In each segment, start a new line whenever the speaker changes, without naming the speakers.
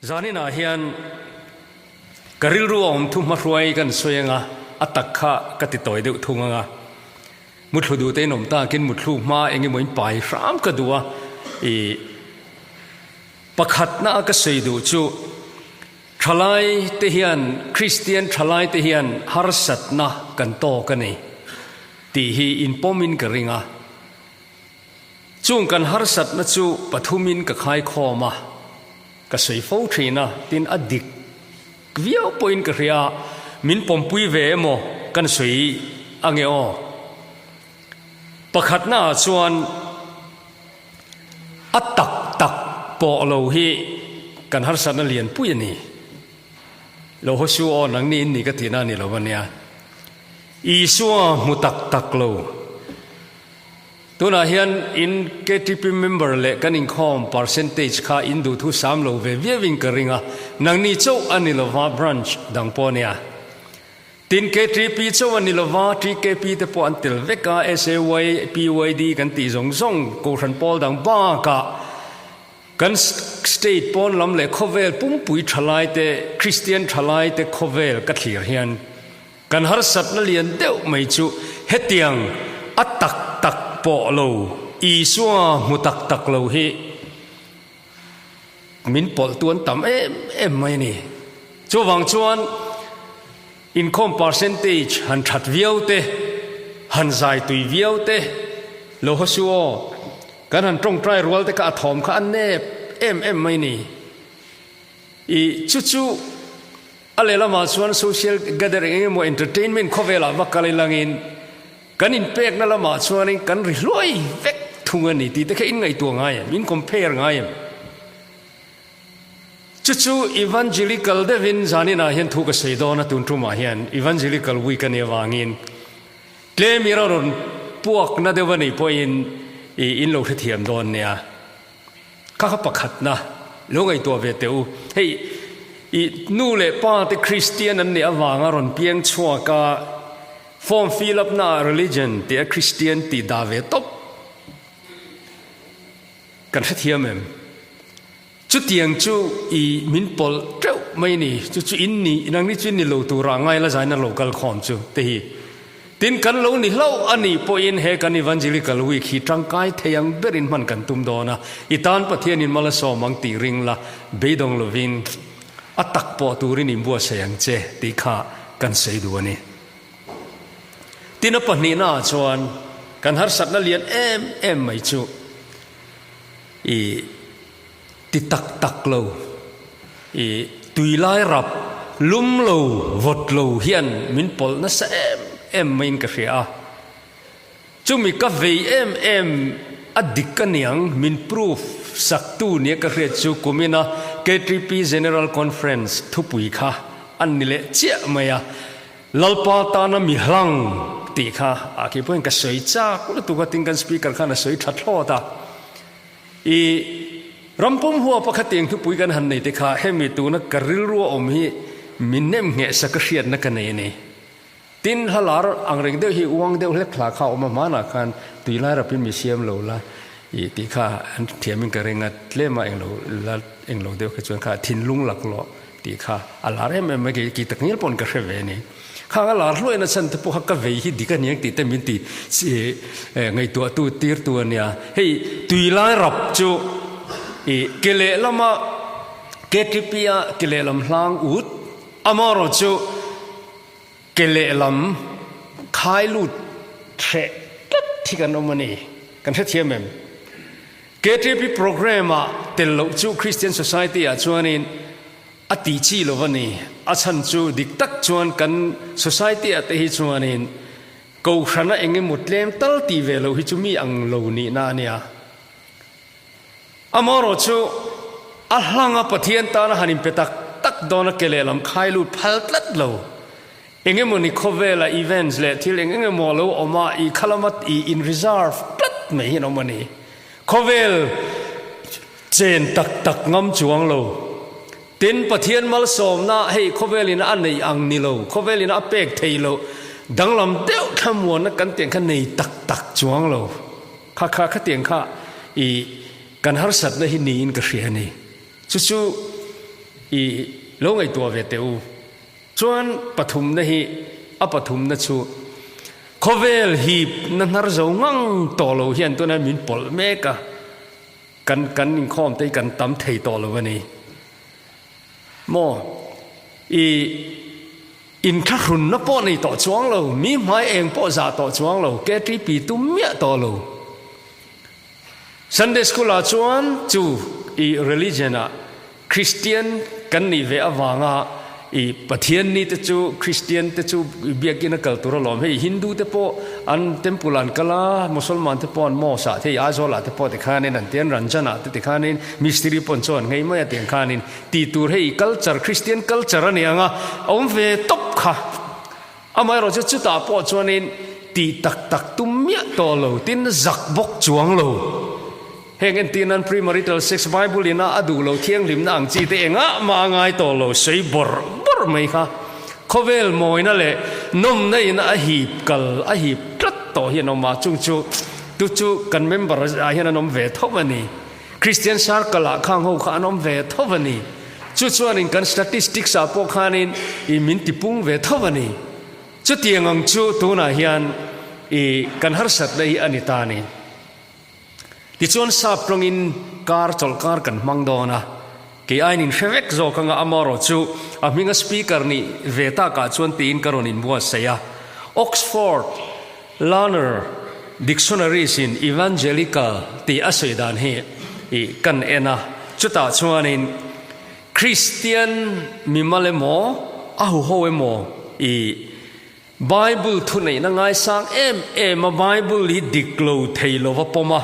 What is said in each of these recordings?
Zaninah hian ka rilru a awm thu hmahruai kan sawi anga, a tak kha ka ti tawi deuh thung anga. Muthlu duh te in awm takin muthlu hma eng emaw in pai hram ka duh a, i pakhatna a ka sawi duh chu thalai te hian Kristian thalai te hian harsatna kan tawk a ni tih hi inpawmin ka ring a. Chung kan harsatna chu pathumin ka khaikhawm a, ka sawi fo thin a, tin a dik viau pawhin ka hria a, min pawmpui ve emaw kan sawi ange aw. Pakhatna ah chuan a tak tak pawh lo hi kan harsatna lianpui a ni. Lo haw su aw nangni in ni ka tihna a ni lo ania. Isua hmu tak tak lo. Tunah hian in KTP member leh kan inkhawm percentage kha in duhthu sam lo ve viauin ka ring a, nangni chauh a ni lova branch dang pawh a nia. Tin KTP chauh a ni lova TKP te pawh an tel vek a, SAY, PYD kan tih zawng zawng Kohhran pawl dang bakah kan state pawn lam leh khawvel pumpui thalai te, Kristian thalai te khawvel ka thlir hian Kan harsatna lian deuh mai chu hetiang a tak tak pawh lo, Isua hmu tak tak lo hi min pawlhtu an tam em em mai a ni. Chuvang chuan inkhawm percentage han that viau te, han zai tui viau te, lo haw su aw, kan han tawngtai rual te kha a thawm kha a nep em em mai a ni. I chu chu A lehlamah chuan social gathering eng emaw entertainment khawvelah va kal ilangin kan inpekna lamah chuanin kan ri hluai vek thung a ni tih te kha in ngaihtuah ngai em? In compare ngai em? Chu chu evangelical deuhin zaninah hian thu ka sawi dawn a tun tumah hian evangelical week a nih avangin tlem i rawn puakna deuh a nih pawhin i in lo hrethiam dawn nia. Kha kha pakhatna lo ngaihtuah ve teh u. Hei i nu leh pa te Kristian an nih avanga rawn piang chhuak a, form fill up na ah religion tih a Kristian tih dah ve tawp kan hrethiam em? Chutiang chu i min pawlh teuh mai ni. Chu chu in ni, nangni chu in ni lo turah ngai la zaina lo kal khawm chu te hi. Tin, kan lo ni hlauh a nih pawhin he kan Evangelical Week hi tangkai thei ang berin hman kan tum dawn a, i tan Pathianin mal a sawm ang tih ring la, beidawng lovin a tak pawh turin inbuatsaih ang che tih kha kan sawi duh a ni. Tin, a pahnihnaah chuan kan harsatna lian em em mai chu i ti tak tak lo, i tui lai rap lum lo vawt lo hian min pawlh nasa em em maiin ka hria a, chumi ka vei em em a dik a niang min proof sak tu nia ka hriat chu kumina KTP General Conference thupui kha an ni leh chiah mai a, Lalpa tana mi hlang tih kha ah khi pawhin ka sawi chak lutuk a, tin kan speaker khan a sawi tha thlawt a. I ram pum hua pakhat tiang thupui kan han nei te kha hemi tuna ka rilru a awm hi min nem ngheh sa ka hriatna ka nei a ni. Tin, hla lar ang reng deuh hi uang deuh hlek hla kha a awm a, hmanah khan tui lai rapin mi siam lo la i tih kha an thiamin ka ring a, tlema englo la englo deuh kha chuan kha thinlung laklawh tih kha a lar em em mai kei kei takngial pawhin ka hre ve a ni. Khang a lar hluaina chhan te pawh kha ka vei hi dik a niang tih te min ti ngaihtuah tu tir tu a nia. Hei tui lai rap chu i ke lehlama KTP a ke lehlam hlang ut amaherawh chu ke lehlam khai lut hreh tlat hi kan awm a ni. Kan hrethiam em? KTP program ah tel loh chu Christian Society ah chuanin a tih chi lo a ni. A chhan chu dik tak chuan kan society ah te hi chuanin Kohhrana eng emaw tlem tal tih ve loh hi chu mi ang lo nihna a nia. Amaherawh chu a hlanga Pathian tana han inpe tak tak dawn a ke lehlam khai lut phal tlat lo. Eng emaw ni khawvela events leh thil eng eng emaw lo awm a, i khalama i in reserve tlat mai hian awm a ni. Khawvel chen tak tak ngam chuang lo. Tin, Pathian malsawmna hei khawvelin a neih ang ni lo, khawvelin a pek thei lo, danglam deuh thlamuanna kan tiang kha nei tak tak chuang lo. Kha kha khatiang kha i kan harsatna hi niin ka hria a ni. Chu chu. I lo ngaihtuah ve teh u. Chuan pathumna hi, a pathumna chu khawvel hip na hnar zo ngang tawh lo hian tunah min pawlh mek a, kan kan inkhawm te hi kan tam thei tawh lo a ni maw? I inthlahrunna pawh nei tawh chuang lo, mi hmai eng pawh zah tawh chuang lo, KTP tum miah tawh lo. Sunday School ah chuan chu i religion ah Christian kan nih ve avanga i Pathian ni te chu Christian te chu biakinn a kal tur alawm hei Hindu te pawh an temple ah an kal a Mosolman te pawh an mosque ah te hei Aizawl ah te pawh tikhanin an ti an Ranjan ah te tikhanin mistiri pawh an chaw an nghei mai a tiang khanin tih tur hei culture Christian culture a ni ang a awm ve tawp kha. Amaherawh chu chutah pawh chuanin tih tak tak tum miah tawh lo, tin zak bawk chuang lo. Heng entir nan premarital sex Bible ina a duh lo thianghlimna ang chi te engah mah a ngai tawh lo, sawi bawrh bawrh mai kha. Khawvel mawina leh nawmna ina a hip kal, a hip tlat tawh hi an awm a, chung chu tu chu kan member ah hian an awm ve tho a ni. Christian circle ah khang ho kha an awm ve tho a ni. Chu chuanin kan statistics ah pawh khanin i min ti pung ve tho a ni. Chutiang ang chu tunah hian i kan harsatna hi a ni ta a ni. Tichuan sap tawngin kar chawlhkar kan hmang dawn a, kei aiin in hre vek zawk anga amarawh chu a hminga speaker nih ve takah chuan tiin ka rawn inbuatsaih a. Oxford Learner Dictionaries in Evangelical tih a sawi dan hi i kan en a, chutah chuanin Kristian mimal emaw, a huho emaw i Bible thuneihna ngaisang em em a Bible hi dik lo thei lova pawm a,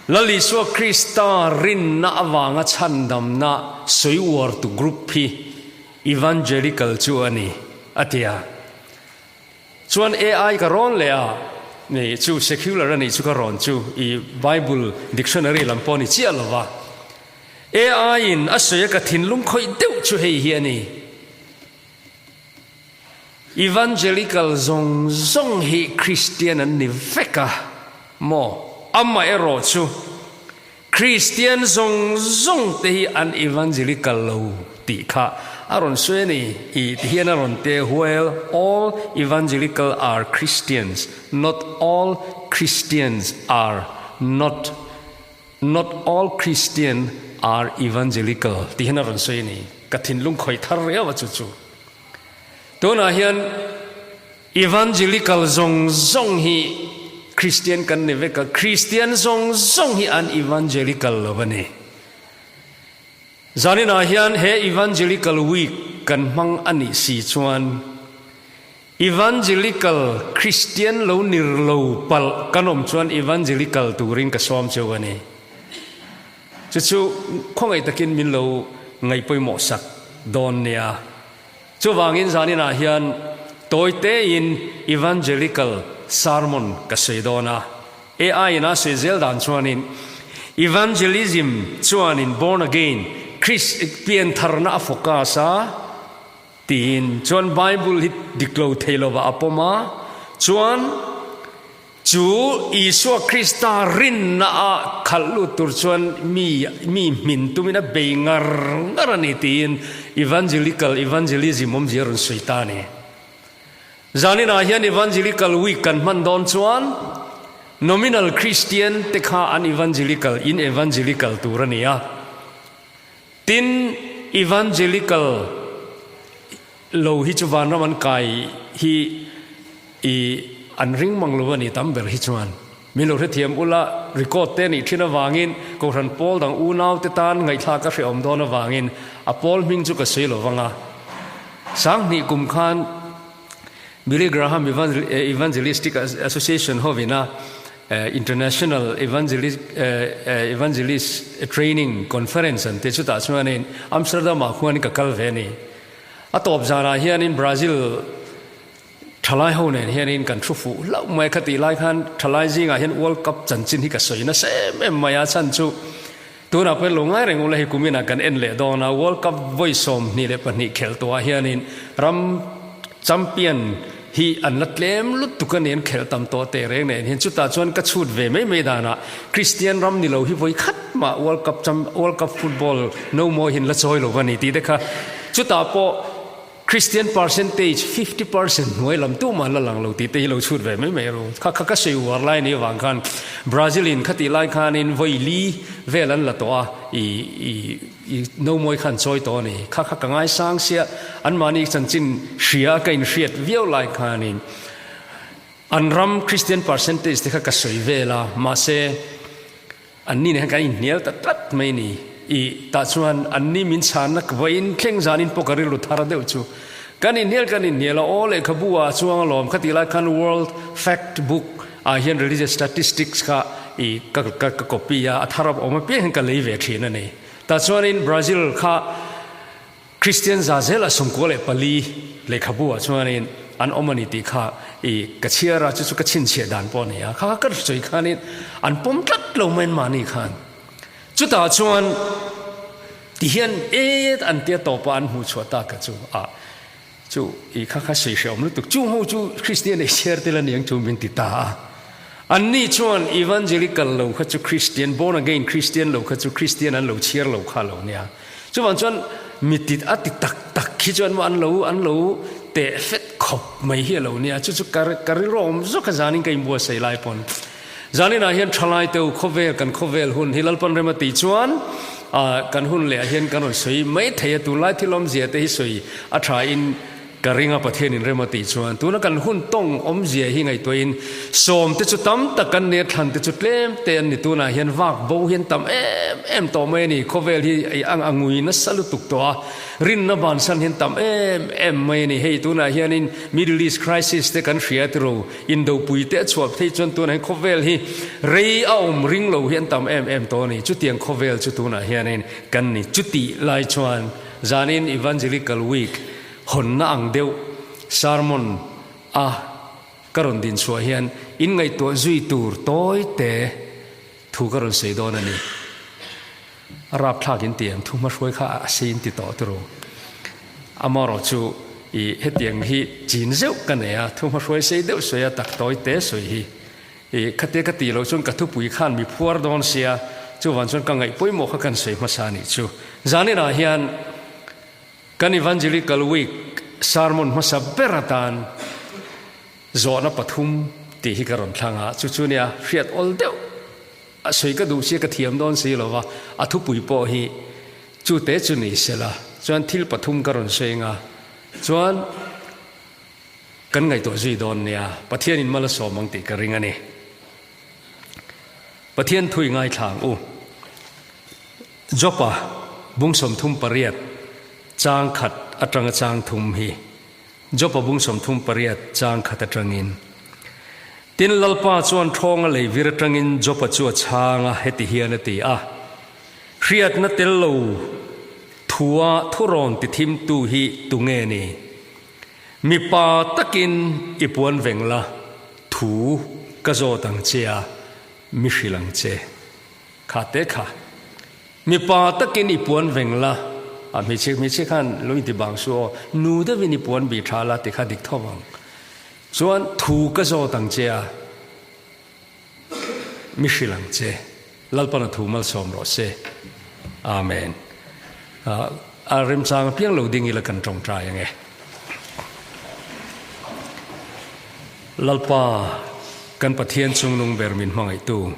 Lal Isua Krista rinna avanga chhandamna sawi uartu group hi Evangelical chu a ni, a ti a. Chuan AI ka rawn leh a, ni chu secular a nih chu ka rawn chu i Bible dictionary lam pawh a ni chiah lo va. AI in a sawi a ka thinlung khawih deuh chu hei hi a ni. Evangelical zawng zawng hi Christian an ni vek a maw? Amaherawh chu Kristian zawng zawng te hi an evangelical lo tih kha a rawn sawi a ni. I ti hian a rawn te, While all evangelical are Christians, not all Christians are not not all Christian are evangelical tih hian a rawn sawi a ni. Ka thinlung khawih thar riau a chu chu. Tunah hian Evangelical zawng zawng hi Kristian kan ni vek a, Kristian zawng zawng hi an evangelical lo a ni. Zaninah hian he Evangelical Week kan hmang a nih si chuan Evangelical Kristian lo nir lo palh kan awm chuan Evangelical turin ka sawm cheu a ni. Chu chu khawngaih takin min lo ngaihpawimawh sak dawn nia. Chuvangin zaninah hian tawi tein Evangelical sermon ka sawi dawn a. AI in a sawi zel dan chuanin Evangelism chuanin born again, Christ piantharna a focus a tiin chuan Bible hi dik lo thei lova a pawm a, chuan Chu Isua Krista rinna a khalh lut tur chuan mi mi hmin tumin a bei ngar ngar a ni tiin Evangelical Evangelism awmzia a rawn sawi ta a ni. Zaninah hian Evangelical Week kan hman dawn chuan Nominal Christian te kha an Evangelical in Evangelical tur a ni a. Tin, Evangelical lo hi chu vanram an kai hi i an ring mang lo a ni tam ber hi chuan. Min lo hrethiam ula, record te nih thin avangin Kohhran pawl dang unau te tan ngaihthlak a hrehawm dawn avangin a pawl hming chu ka sawi lo vang a. Sanghnih kum khan Billy Graham Evangelistic Association hovina International Evangelist Training Conference an ti chutah chuanin Amsterdam ah khuanin ka kal ve a ni. A tawp zanah hianin Brazil thalai ho nen hianin kan thu fuh hlauh mai a, khatih lai khan thalai zingah hian World Cup chanchin hi ka sawi nasa em em mai a, chhan chu tunah pawh hian lo ngai reng ula hei kuminah kan en leh dawn a, World Cup vawi 22 khelh tawhah hianin ram champion. hi an la tlem lutuk a ni, an khelh tam tawh teh reng nen hian chutah chuan ka chhut ve mai mai danah Kristian ram ni lo hi vawi khat mah World Cup cham World Cup football no mawi hi an la chawi lo va ni tih te kha chutah pawh Kristian percentage 50% hnuai lam tumah an la lang lo tih te hi lo chhut ve mai mai ru. Kha kha ka sawi uar lai ni avang khan Brazil in khatih lai khanin vawi li vel an la tawh a i i I no mawi khan chawi tawh a ni. Kha kha ka ngaisang sia, anmahni chanchin hria ka inhriat viau lai khanin an ram Christian percentage te kha ka sawi vel a, mahse anni nen khan kan inhnial ta tlat mai ni. I tah chuan anni min chhanna ka vawiin thleng zanin pawh ka rilru thar deuh chu. Kan inhnial kan inhnial a, aw lehkhabu ah chuang alawm kha tih lai khan World Fact Book ah hian religious statistics kha i ka ka ka copy a, a thar a awm apiang hian ka lei ve thin a ni. Tah chuanin Brazil kha Kristian za zela 94 lehkhabu ah chuanin an awm a ni tih kha i ka chhiar a, chu chu ka chhinchhiah dan pawh a ni a, kha kha ka sawi khanin an pawm tlat lo mai mahni khan. Chutah chuan tihian et an tia tawpa an hmuh chhuah tak kha chu a chu i kha kha sawi hrehawm lutuk. Chung ho chu Kristian ei chhiar tel a niang chu min ti ta a. Anni chuan Evangelical lo kha chu Kristian, born again Kristian lo kha chu Kristian an lo chhiar lo kha lo nia. Chuvang chuan mi ti a ti tak tak khi chuan maw an lo an lo teh fet khawp mai hi a lo nia. Chu chu ka ka rilru awm zawk a zanin ka inbuatsaih lai pawn. Zaninah hian thalai teu khawvel kan khawvel hun hi Lalpan rem a tih chuan kan hun leh ah hian kan rawn sawi mai thei a, tunlai thil awmzia te hi sawi a tha in ka ring a Pathian in rem a tih chuan tuna kan hun tawng awmzia hi ngaihtuahin sawm te chu tam tak kan nia thlan te chu tlem te an ni tunah hian vak bo hian tam em em tawh mai a ni khawvel hi ang a ngui nasa lutuk tawh a rinna bansan hian tam em em mai a ni hei tunah hianin Middle East crisis te kan hria tiro Indopui te a chhuah phei chuan tunah hian khawvel hi rei a awm ring lo hi an tam em em tawh a ni. Chutiang khawvel chu tunah hianin kan ni. Chutih lai chuan zanin Evangelical Week hawnna ang deuh sermon a ka rawn din chhuah hian inngaihtuah zui tur tawi te thu ka rawn sawi dawn a ni. A rapthlak in ti ang, thu hmahruai kha a sei in ti tawh turu. Amarawh chu i hetiang hi chin zeuh ka nei a, thu hmahruai sei deuh sawi a tak tawi te sawi hi. I khatia ka tih loh chuan ka thupui khan mi phuar dawn sia, chuvang chuan ka ngaih pawimawh kha kan sawi hmasa a nih chu. Zaninah hian kan Evangelical Week sermon hmasa ber atan zawhna pathum tih hi ka rawn thlang a, chu chu nia hriat awl deuh. A sawi ka duh sia ka thiam dawn si lo va, a thupui pawh hi chu te chu ni sela chuan thil pathum ka rawn sawi anga chuan kan ngaihtuah zui dawn nia, Pathianin mal a sawm ang tih ka ring a ni. Pathian thui ngaithla ang u. Jopa bung 38 chang khat atanga chang thum hi. Jopa bung 38 chang khat atangin, Tin, Lalpa chuan ṭhawnga lei vir atangin Jopa chu a chhang a, heti hian a ti a, Hriatna tel lo thua thurawn ti thimtu hi tunge ni? Mipa takin i puan veng la, thu ka zawt ang che a, mi hrilh ang che. Kha te kha. Mipa takin i puan veng la, a hmeichhe hmeichhe khan lo inti bang su aw, nu deuhin i puan bih tha la ti kha dik tho ang. Chuan thu ka zawt ang che a, mi hrilh ang che. Lalpana thu malsawm rawh se. Amen. A remchang apiang lo ding ila kan tawngtai ange. Lalpa kan Pathian chungnung ber min hmangaihtu.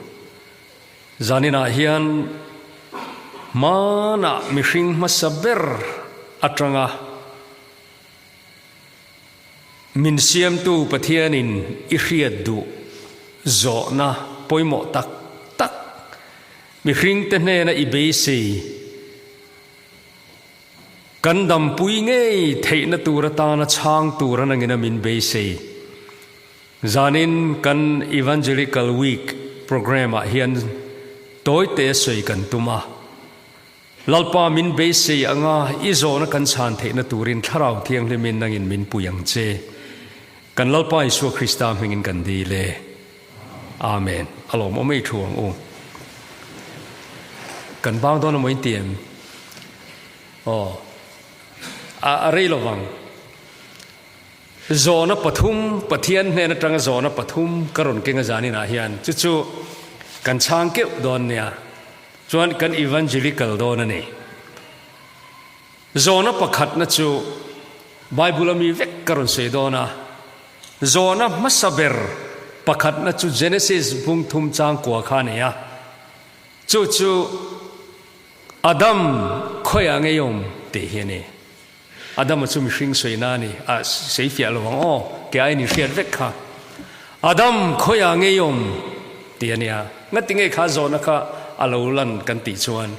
Zaninah hian hmanah mihring hmasa ber atanga min siamtu Pathianin i hriat duh zawhna pawimawh tak tak mihringte hnena i beisei kan dampui ngei theihna tur atana chhang tur a nangina min beisei. Zanin kan Evangelical Week programme ah hian tawite sawi kan tum a. Lalpa min beisei anga i zawhna kan chhan theihna turin Thlarau Thianghlimin nangin min pui ang che. Kan Lalpa Isua Krista hmingin kan dil e. Amen. A lawmawm ei thu ang u. Kan bang dawn amaw in ti em? Aw. A rei lovang. Zawhna pathum, Pathian hnen atanga zawhna pathum ka rawn keng a zaninah hian chu chu kan chhang keuh dawn nia. Chuan kan evangelical dawn a ni. Zawhna pakhatna chu Bible a mi vek ka rawn sawi dawn a. Zawhna hmasa ber pakhatna chu Genesis bung thum chang kua kha a ni a. Chu chu Adam khawiah ngei awm tih hi a ni. Adama chu mihring sawina a ni, a sei fiah lo ang aw, ke aiin in hriat vek kha. Adam khawiah ngei awm tih a nia, ngati nge kha zawhna kha a lo lan kan tih chuan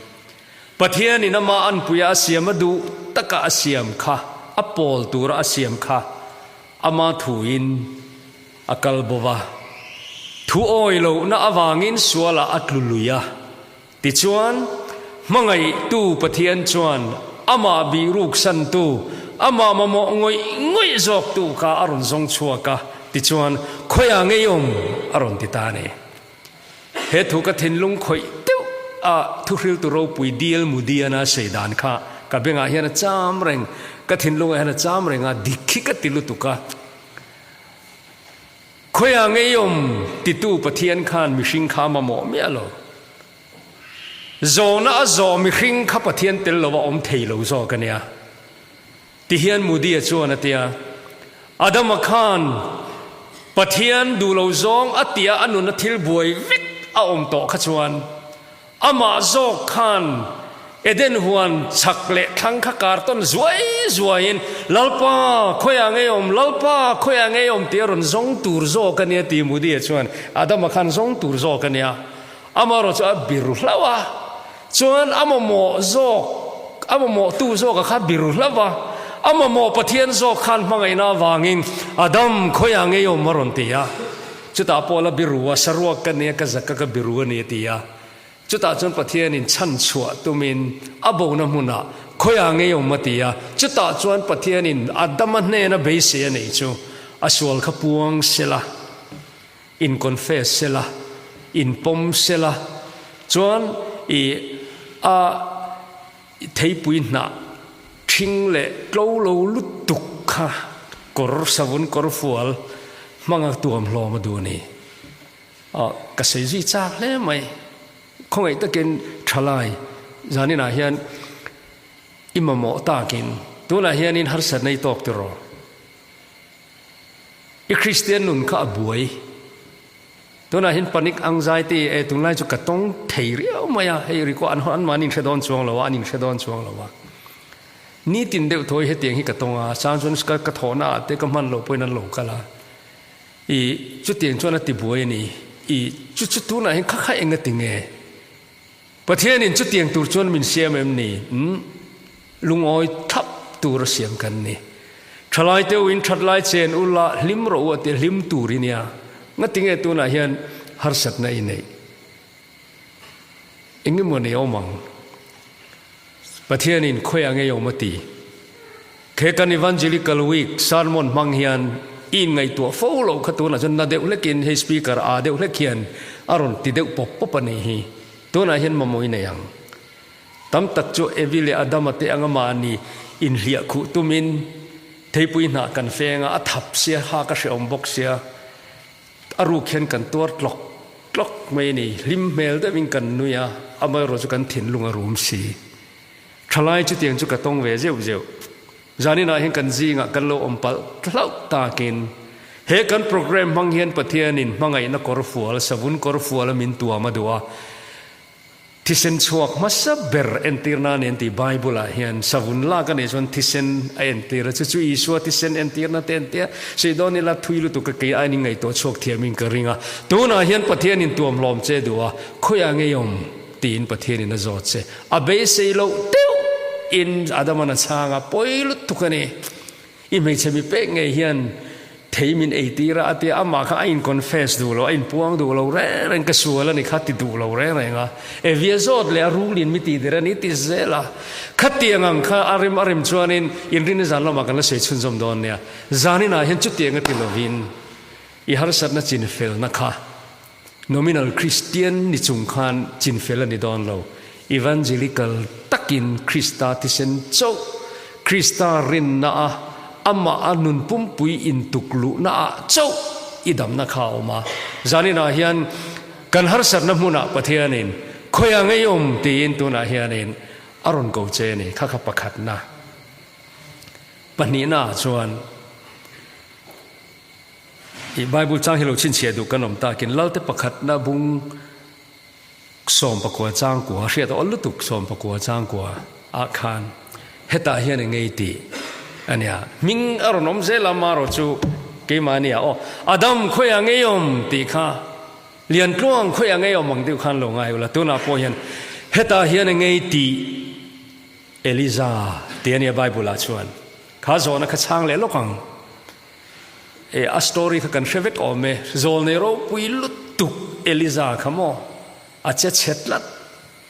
Pathianin amah anpuia a siam a duh taka a siam kha, a pawl tura a siam kha ama thuin a kal bo va, thu awi lohna avangin sualah a tlu lui a. Tichuan, hmangaihtu Pathian chuan amah bihruksantu, amah mamawh ngawih ngawih zawktu kha a rawn zawng chhuak a, tichuan, Khawiah ngei awm? a rawn ti ta a ni. He thu ka thinlung khawih deuh a thuhriltu ropui Dil Mudiana sawi dan kha ka bengah hian a cham reng, ka thinlungah hian a cham reng a, dik hi ka ti lutuk a. Khawiah ngei awm titu Pathian khan mihring kha a mamawh miah lo. Zawhna a zawh mihring kha Pathian tel lo a awm thei lo zawk a nia. Tihian Moody-a chuan a tia, Adama khan Pathian duh lo zawng a tia a nuna thil buai vek a awm tawh kha chuan Amah zawk khan Eden huan chhak leh thlang kha kartawn zuai zuaiin, Lalpa, khawiah ngei awm? Lalpa, khawiah ngei awm? tih a rawn zawng tur zawk a nia ti Moody-a chuan Adama khan zawng tur zawk a nia. Amaherawh chu a biru hlauh a, chuan a mamawh zawk, a mamawhtu zawka kha biru hlauh a, a mamawh Pathian zawk khan hmangaihna avangin Adam, khawiah ngei awm? a rawn ti a. Chutah pawh la biru a, saruak ka nia, ka zak a ka biru a ni a ti a. Chutah chuan Pathianin chhan chhuah tumin a bona hmunah khawiah ngei awm a ti a. Chutah chuan Pathianin Adama hnena beisei a neih chu a sual kha puang sela, in confess sela, in pawm sela, chuan i a Theipui hnah ṭhing leh tlo lo lutuk kha kawr savun kawr fual hmanga tuam hlawm a duh a ni. Aw, ka sawi zui chak hle mai. Khawngaih takin ṭhalai zaninah hian i mamawh takin tunah hianin harsatna i tawk tiraw? I Kristian nun kha a buai. Tunah hian panic anxiety e tunlai chu ka tawng thei riau mai a, hei ri kawh an an mahni inhre dawn chuang lo a, an inhre dawn chuang lo a. Nitin deuh thawi hetiang hi ka tawng a, chang chuan ka ka thawhna ah te ka hman loh pawhin an lo kal a. I chutiang chuan a ti buai a ni. I chu chu tunah hian kha kha eng a ti nge? Pathianin chutiang tur chuan min siam em ni? Umm, lungawi thlap tur a siam kan ni. Thalai te uin that lai chen ula hlim rawh u a ti, hlim tur i nia. Ngatinge tunah hian harsatna i neih? Engemaw nei awm ang? Pathianin khawiah ngei awm a ti. He kan Evangelical Week sermon hmang hian i inngaihtuah fo loh kha tunah chuan na deuh hlekin hei speaker aa deuh hlek hian a rawn ti deuh pawp pawp a nih hi. Tunah hian mamawh i nei ang. Tam tak chu Evi leh Adama te anga mahni inhliah khuh tumin theipui hnah kan feng a, a thap sia, hak a hrehawm bawk sia. A ruk hian kan tuar tlawk tlawk mai a ni. Hlim hmel deuhin kan nui a, amaherawh chu kan thinlung a rum si. Thalai chutiang chu ka tawng ve zeuh zeuh. Zaninah hian kan zingah kan lo awm palh hlauh takin he kan programme hmang hian Pathianin hmangaihna kawr fual, savun kawr fuala min tuam a duh a. Thisen chhuak hmasa ber entirna a ni an tih Bible ah hian savun lak a nih chuan thisen a entir a, chu chu Isua thisen entirna te an tia. Sawi dawn ila thui lutuk a kei aiin ngaihtuah chhuak thiamin ka ring a. Tunah hian Pathianin tuam hlawm che duh a, khawiah ngei awm? tiin Pathianin a zawt che. A beisei loh deuh in Adama'n a chhang a, pawi lutuk a ni. I hmeichhe mi pek ngei hian thei min ei tir a, a tia, amah kha a in confess duh lo, a in puang duh lo reng reng, ka sual a ni kha ti duh lo reng reng a. Evia zawt leh a rulin mi tih der a ni ti zel a. Khatiang ang kha a rem a rem chuanin inrinna zan lamah kan la sawi chhunzawm dawn nia. Zaninah hian chutiang a ti lovin i harsatna chinfelna kha Nominal Kristian ni chung khan chinfel a ni dawn lo. Evangelical takin Krista thisen chauh, Krista rinna a. Amah a nun pumpui intuk luhna ah chauh i damna kha a awm a. Zaninah hian kan harsatna hmunah Pathianin khawiah ngei awm tiin tunah hianin a rawn ko che a ni. Kha kha pakhatna. Pahnihna ah chuan i Bible chang hi lo chhinchhiah duh kan awm takin Lalte pakhatna bung 14 changkua hriat a awl lutuk 14 changkua ah khan hetah hian eng ngei tih a nia hming a rawn awm zel a marawh chu keimah nia aw Adam khawiah ngei awm tih kha Liantluang khawiah ngei awm ang deuh khan lo ngai ula tunah pawh hian hetah hian eng ngei tih Eliza tih a nia Bible ah chuan kha zawhna kha chhang leh lawk ang. E, a story kha kan hre vek awm e. Zawlnei ropui lutuk Eliza kha maw? A che chhe tlat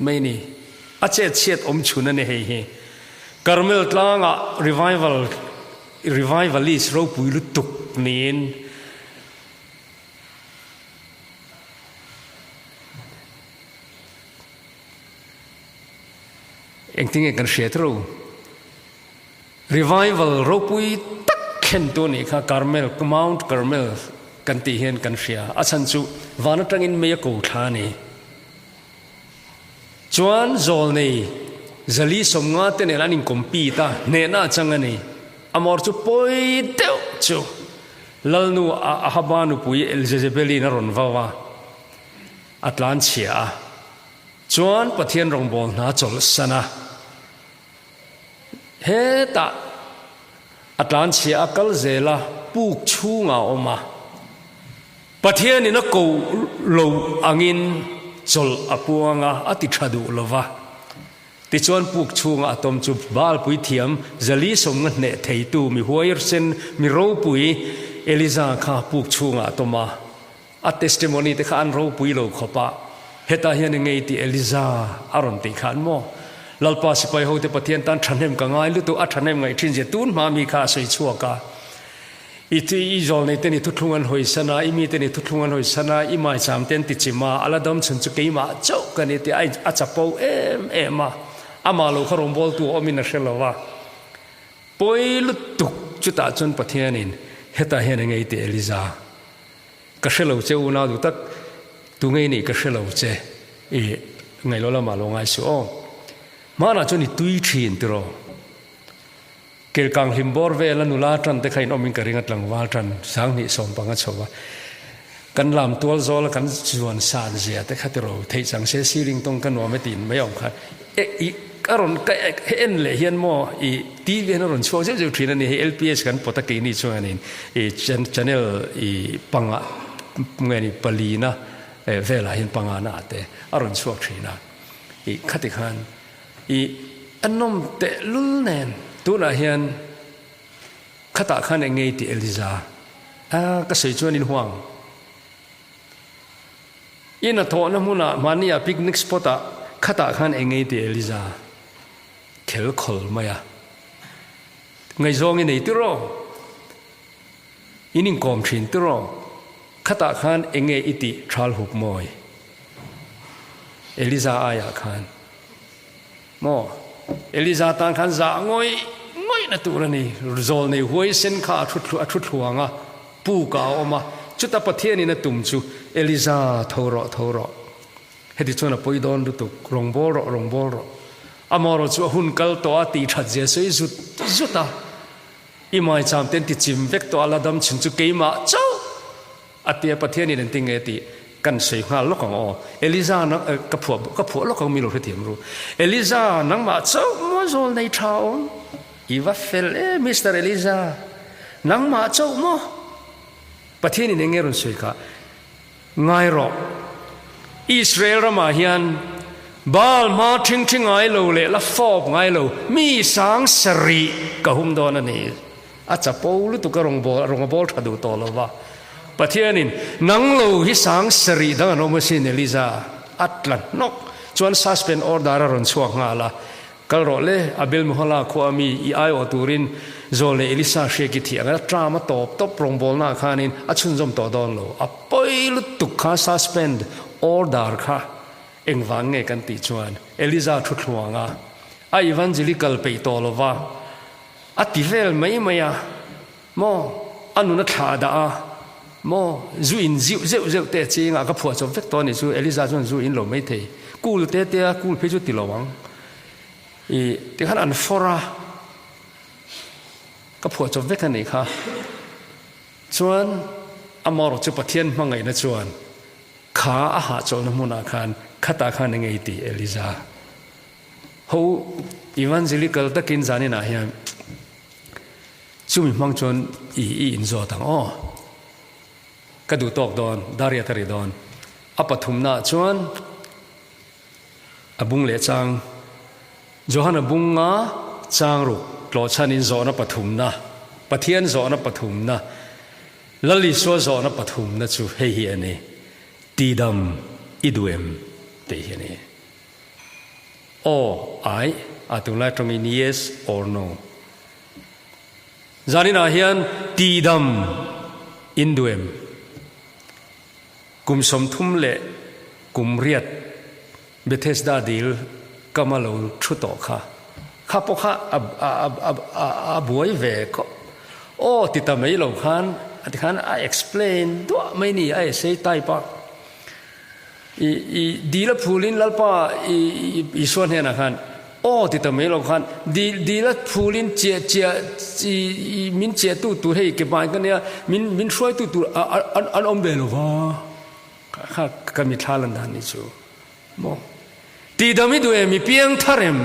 mai ni. A che chhiat awm chhun a ni hei hi. Karmel tlangah revival, revivalist ropui lutuk niin engtinge kan hriat ro? Revival ropui tak thlentu nih kha Carmel, Mount Carmel kan tih hian kan hria. A chhan chu van atangin mei a ko thla a ni. Chuan zawlnei zali sawmnga te nen an incompete a, hnehna a chang a ni. Amawr chu pawi deuh chu Lalnu Ahaba nupui Jezebelin a rawn vau a, a tlanchhia a. Chuan Pathian rawngbâwl hna chawlhsan a. Hetah a tlanchhia a kal zel a, puk chhungah a awm a. Pathianin a ko lo angin chawlh a puang a, a ti tha duh lo va. Tichuan puk chhungah a tawm chu Baal puithiam Zali sawmnga hneh theitu mi huairsen mi ropui Eliza kha puk chhungah a tawm a. A testimony te kha an ropui lo khawp a, hetah hian i ngei tih Eliza a rawn tih khan maw? Lalpa sipai hote Pathian tan thahnem ka ngai lutuk, a thahnem ngaih thin zia tun hma mi kha a sawi chhuak a. I i zawlnei te ni thuthlung an hawi san a, i mite ni thuthlung an hawi san a, i maicham te an ti chim a, a la dam chhun chu keimah chauh ka ni tih a a chapo em em a, amah lo kha rawngbawltu a awmin a hre lo a. Pawi lutuk chutah chuan Pathianin hetah hian i ngei tih Eliza. Ka hre lo che unau duh tak, tu ngei nih ka hre lo che i ngailo lamah lo ngai suh aw. Hmanah chuan i tui thin tiraw? Kelkang hlim bawr vela nula tan te kha in awmin ka ring a tlangval tan 20 panga chho a. Kan lam tual zawla kan zuan san zia te kha tiraw theih chang se ceiling tawng ka nuam e tiin mai awm kha e i ka rawn ka en leh hian maw i TV hian a rawn chhuak zeuh zeuh thin a ni hei LPS kan pawt a keini chuanin i channel i panga nge ni palina velah hian panga na ah te a rawn chhuak thin a i khati khan i a nawm teh lul nen tunah hian Khatah khan eng ngei tih Eliza a ka sawi chuan in huang. I hnathawhna hmunah mahni ah picnic spot ah khatah khan eng ngei tih Eliza khel khawl mai a. Ngaihzawng i nei tiraw? In inkawm thin tiraw? Khatah khan eng nge i tih thal hup mawi? Eliza aiah khan. Maw? Eliza tan khan zah ngawih ngawih na tur a ni. Zawlnei huaisen kha a thu a thu thluang a, puk ah a awm a. Chuta Pathianin a tum chu, Eliza, tho rawh, tho rawh. Heti chuan a pawi dawn lutuk, rawngbâwl rawh, rawngbâwl rawh. Amaherawh chu a hun kal tawh a, tih that zia sawi zut zut a. I maicham te an ti chim vek tawh a, la dam chhun chu keimah chauh. A tia Pathianin engtin nge tih kan sawi nghal lawk ang aw. Eliza nang ka phuah ka phuah lawk ang mi lo hrethiam ru. Eliza nangmah chauh maw zawl nei tha awm. I va fel e Mister Eliza. Nangmah chauh maw? Pathianin eng nge rawn sawi kha? Ngai rawh. Israel ramah hian Baal hma ṭhingṭhi ngai lo leh la fawp ngai lo mi sang sarih ka hum dawn a ni. A chapo lutuk a rawn bawl a rawn bawl tha duh tawh lo va. Pathianin, Nang lo hi sang sarih dang an awm asin Eliza, a tla hnawk. Chuan suspend order a rawn chhuak nghal a. Kal rawh le, Abel Mehola khua ami i aiawh turin Zawl leh Elisa hriak i thih ang a term a tawp tawp rawngbawlnaah khanin a chhunzawm tawh dawn lo. A pawi lutuk kha suspend order kha engvang nge kan tih chuan Eliza thu thluang a, a evangelical peih tawh lo va. A ti vel mai mai a. Maw a nun a thlah dah a maw zu in ziuh zeuh zeuh te a ching a ka phuah chawp vek tawh a nih chu Eliza chuan zu in lo mai thei kul te te a kul phei chu ti lo ang i tikhan an fawr a ka phuah chawp vek a nih kha chuan amaherawh chu Pathian hmangaihna chuan kha a hahchawlhna hmunah khan khatah khan enge i tih Eliza ho evangelical takin zaninah hian Chumi hmang chuan i i inzawt ang aw. Ka duh tawk dawn, Daria ka ri dawn. A pathumnaah chuan a bung leh chang, Johana bunga chang ruk tlawhchhanin zawhna pathumna, Pathian zawhna pathumna, Lal Isua zawhna pathumna chu hei hi a ni, Tidam i duh em? tih hi a ni. Aw, ai, a tunlai tawngin yes or no. Zaninah hian tihdam in duh em? Kum 30 leh kum riat Bethesda dil kama lo thu tawh kha, kha pawh kha a buai ve khawp. Aw ti ta mai lo khan a ti khan a explain duah mai ni, a essay type a. I dil a phulin Lalpa Isua hnenah khan aw ti ta mai lo khan dil dil a phulin chiah chiah i min chiahtu tur hei ke bai ka nia min min hruaitu tur an an awm ve lo va kha ka mi thla lan dan ni chu maw ti dam i duh em i piang thar em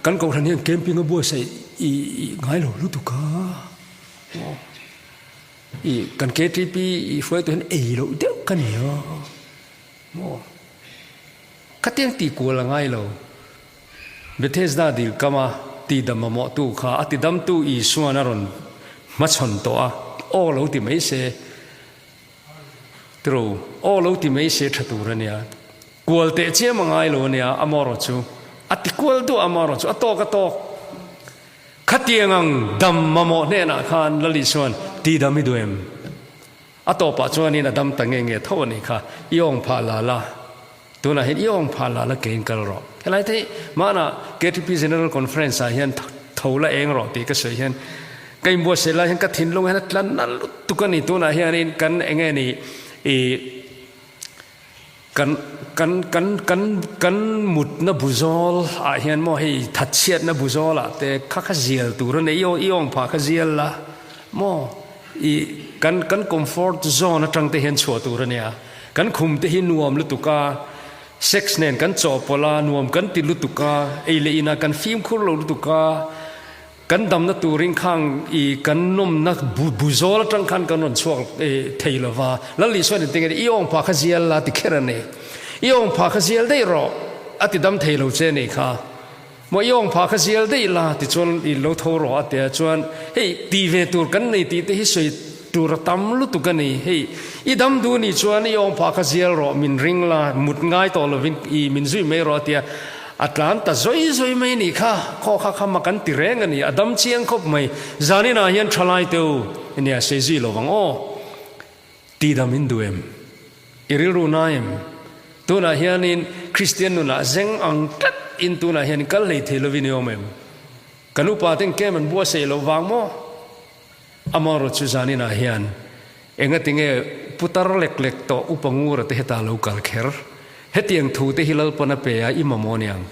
kan kohhran hian camping a buatsaih i ngai lo lutuk a maw. I kan KTP i hruaitu hian ei loh deuh ka ni a maw? Khatiang tih kual a ngai lo. Bethesda dil kama tidam mamawhtu kha a tidamtu Isuan a rawn hmachhawn tawh a, aw lo ti mai se tiro, aw lo ti mai se tha tur a nia. Kual teh chiam a ngai lo a nia, amaherawh chu a ti kual duah amaherawh chu a tawk a tawk. Khatiang ang dam mamawh hnenah khan Lali chuan tidam i duh em? A tawpah chuanin a dam ta nge nge tho a nih kha, i awng phah la la, tunah hian i awng phah la la keiin kal rawh. Helai te hi mahna KTP General Conference ah hian tho la eng rawh tih ka sawi hian ka inbuatsaih lai hian ka thinlung hian a tla nalh lutuk a ni. Tunah hianin kan enge ni i. Kan kan kan kan kan mutna buzawl ah hian maw hei thatchhiatna buzawl ah te kha kha zial tur a nei i i awng phah kha zial la maw i kan kan comfort zone atang te hian chhuah tur a nia kan khum te hi nuam lutuk a sex nen kan chawhpawlh a nuam kan ti lutuk a ei leh inah kan fimkhur lo lutuk a. Kan damna turin khang i kan nawmna bu zawl atang khan kan rawn chhuak thei lo va. Lal Isua nen tinge i awng pha kha zial la ti kher a ni. I awng pha kha zial daih rawh a ti dam thei lo che ni kha. Maw i awng pha kha zial daih la ti chuan i lo tho rawh a tia chuan hei ti ve tur kan nei tih te hi sawi tur a tam lutuk a ni. Hei i dam duh ni chuan i awng pha kha zial rawh min ring la mut ngai tawh lovin i min zui mai rawh a tia. A tlan ta zawi zawi mai nih kha, khaw kha kha mak an ti reng a ni, a dam chiang khawp mai. Zaninah hian thalai te u nia sei zui lo vang aw. Tidam in duh em? I rilru na em? Tunah hianin Kristian nunah zeng ang tlat in tunah hian kal hlei thei lovin i awm em? Kan upa ten kem an buatsaih lo vang maw? Amaherawh chu zaninah hian engatinge putar lek lek tawh upa ngura te heta lo kal kher? Hetiang thu te hi Lalpan a pe a i mamawh aniang.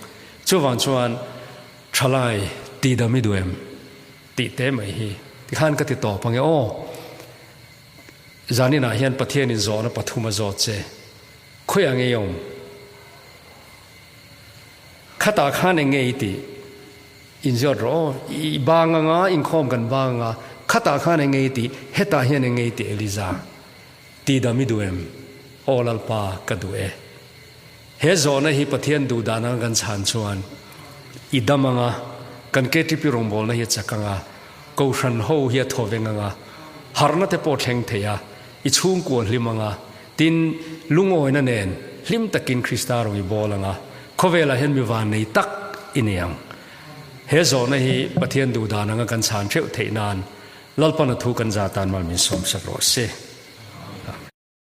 Chuvang chuan thalai tidam i duh em? Tih te mai hi tikhan ka ti tawp ange aw. Zaninah hian Pathianin zawhna pathum a zawt che. Khawiah nge i awm? Khatah khan eng nge i tih? Inzawt rawh aw, i bang anga, inkhawm kan bang anga, khatah khan eng nge i tih, hetah hian eng nge i tih Eliza? Tidam i duh em? Aw Lalpa, ka duh e. He zawhna hi Pathian duh dan anga kan chhan chuan i dam anga, kan KTP rawngbawlna hi a chak anga, Kohhran ho hi a thaw veng anga, harhna te pawh thleng thei a, i chhungkua hlim anga, tin, lungawina nen hlim takin Krista rawng i bawl anga, Khawvelah hian mi vannei tak i ni ang. He zawhna hi Pathian duhdan anga kan chhan theuh theih nan Lalpana thu kan za tan mal min sawmsak rawh se.